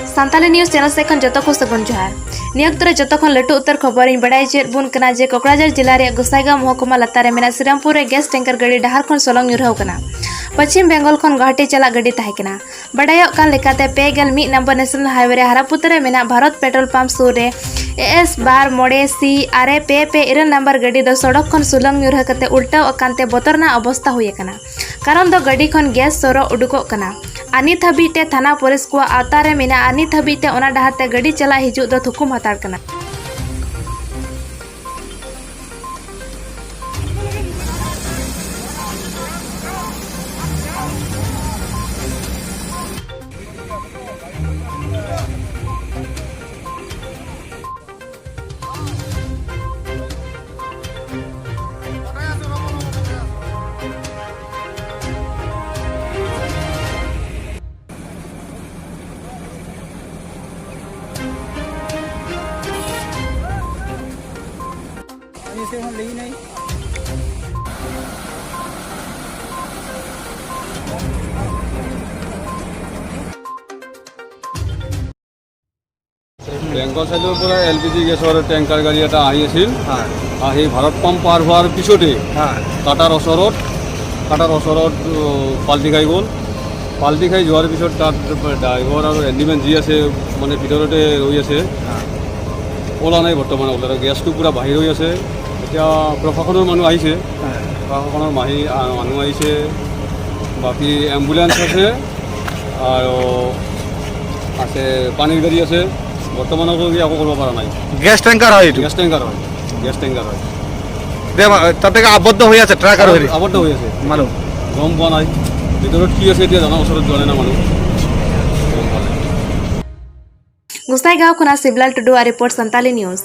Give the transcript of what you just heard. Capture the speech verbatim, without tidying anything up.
Santali news channel ᱥᱮᱫ ᱠᱷᱚᱱ ᱡᱚᱛᱚ ᱠᱚ ᱥᱟᱹᱜᱩᱱ ᱡᱚᱦᱟᱨ᱾ ᱱᱤᱭᱟᱹ ᱚᱠᱛᱚ ᱨᱮ ᱡᱚᱛᱚ ᱠᱷᱚᱱ ᱞᱟᱹᱴᱩ ᱩᱛᱟᱹᱨ ᱠᱷᱚᱵᱚᱨ ᱤᱧ ᱵᱟᱲᱟᱭ ᱦᱚᱪᱚᱭᱮᱫ ᱵᱚᱱ ᱠᱟᱱᱟ ᱡᱮ ᱠᱚᱠᱲᱟᱡᱟᱨ ᱡᱮᱞᱟ ᱨᱮᱭᱟᱜ ᱜᱚᱥᱟᱭᱜᱟᱸᱣ ᱢᱚᱦᱚᱠᱩᱢᱟ ᱞᱟᱛᱟᱨ ᱨᱮ ᱢᱮᱱᱟᱜ ᱥᱨᱤᱨᱟᱢᱯᱩᱨ ᱨᱮ ᱜᱮᱥ ᱴᱮᱝᱠᱟᱨ ᱜᱟᱹᱰᱤ ᱰᱟᱦᱟᱨ ᱠᱷᱚᱱ ᱥᱚᱞᱚᱝ ᱧᱩᱨᱦᱟᱹᱣ ᱠᱟᱱᱟ᱾ ᱯᱚᱪᱷᱤᱢ ᱵᱮᱝᱜᱚᱞ ᱠᱷᱚᱱ ᱜᱩᱣᱟᱦᱟᱴᱤ ᱪᱟᱞᱟᱜ ᱜᱟᱹᱰᱤ ᱛᱟᱦᱮᱸ ᱠᱟᱱᱟ᱾ ᱵᱟᱰᱟᱭᱚᱜ ᱠᱟᱱ ᱞᱮᱠᱟᱛᱮ, ᱯᱮ ᱜᱮᱞ ᱢᱤᱫ ᱱᱚᱢᱵᱚᱨ ᱱᱮᱥᱱᱟᱞ ᱦᱟᱭᱣᱮ ᱨᱮ ᱦᱟᱨᱟᱯᱩᱛᱟᱹ ᱨᱮ ᱢᱮᱱᱟᱜ ᱵᱷᱟᱨᱚᱛ ᱯᱮᱴᱨᱳᱞ ᱯᱟᱢᱯ ᱥᱩᱨ ᱨᱮ ᱮ ᱮᱥ ᱵᱟᱨ ᱢᱚᱬᱮ ᱥᱤ ᱟᱨᱮ ᱯᱮ ᱯᱮ ᱤᱨᱟᱹᱞ ᱱᱚᱢᱵᱚᱨ ᱜᱟᱹᱰᱤ ᱫᱚ ᱥᱚᱲᱚᱠ ᱠᱷᱚᱱ ᱥᱩᱞᱚᱝ ᱧᱩᱨᱦᱟᱹ ᱠᱟᱛᱮ ᱩᱞᱴᱟᱹᱣ ᱟᱠᱟᱱ ᱛᱮ ᱵᱚᱛᱚᱨᱱᱟᱜ ᱚᱵᱚᱥᱛᱟ ᱦᱩᱭ ᱟᱠᱟᱱᱟ᱾ ᱠᱟᱨᱚᱱ ᱫᱚ ᱜᱟᱹᱰᱤ ᱠᱷᱚᱱ ᱜᱮᱥ ᱥᱚᱨᱚ ᱩᱰᱩᱠᱚᱜ ᱠᱟᱱᱟ᱾ ᱟᱨ ᱱᱤᱛ ᱦᱟᱹᱵᱤᱡ ᱛᱮ ᱛᱷᱟᱱᱟ ᱯᱩᱞᱤᱥ ᱠᱚᱣᱟᱜ ᱟᱣᱛᱟ ᱨᱮ ᱢᱮᱱᱟᱜᱼᱟ᱾ ᱟᱨ ᱱᱤᱛ ᱦᱟᱹᱵᱤᱡ ᱛᱮ ᱚᱱᱟ ᱰᱟᱦᱟᱨ ᱛᱮ ᱜᱟᱹᱰᱤ ᱪᱟᱞᱟᱜ ᱦᱤᱡᱩᱜ ᱫᱚ ᱛᱷᱩᱠᱩᱢ ᱦᱟᱛᱟᱲ ᱠᱟᱱᱟ᱾ বেংগল চাইডৰ পৰা এল পি জি গেছৰ টেংকাৰ গাড়ী এটা আহি আছিল। হয়। আহি ভাৰত পাম্প পাৰ হোৱাৰ পিছতে হয়। কাটাৰ ওচৰত, কাটাৰ ওচৰত, অ, পাল্টি খাই গ'ল। পাল্টি খাই যোৱাৰ পিছত তাত ড্ৰাইভাৰ আৰু হেণ্ডিমেন যি আছে, মানে, ভিতৰতে ৰৈ আছে। হয়। ওলা নাই বৰ্তমান, ওলা নাই। গেছটো পূৰা বাহিৰ হৈ আছে। এতিয়া প্ৰশাসনৰ মানুহ আহিছে। হয়। প্ৰশাসনৰ মাহি-, আ, মানুহ আহিছে, বাকী এম্বুলেন্স আছে আৰু আছে পানীৰ গাড়ী আছে। বৰ্তমানলৈকে একো কৰিব পৰা নাই। গেছ টেংকাৰ হয় এইটো? গেছ টেংকাৰ হয়, গেছ টেংকাৰ হয়। দে, মা-, তাতে আবদ্ধ হৈ আছে ট্ৰাক আৰু হেৰি? আবদ্ধ হৈ আছে। মানুহ? গম পোৱা নাই। ভিতৰত কি আছে এতিয়া জানা, ওচৰত যোৱা নাই না মানুহ। গম পোৱা নাই। গোসাইগাঁও ᱠᱷᱚᱱᱟᱜ ᱥᱤᱵᱞᱟᱞ ᱴᱩᱰᱩᱣᱟᱜ ᱨᱤᱯᱳᱨᱴ, ᱥᱟᱱᱛᱟᱞᱤ ᱱᱤᱭᱩᱡᱽ᱾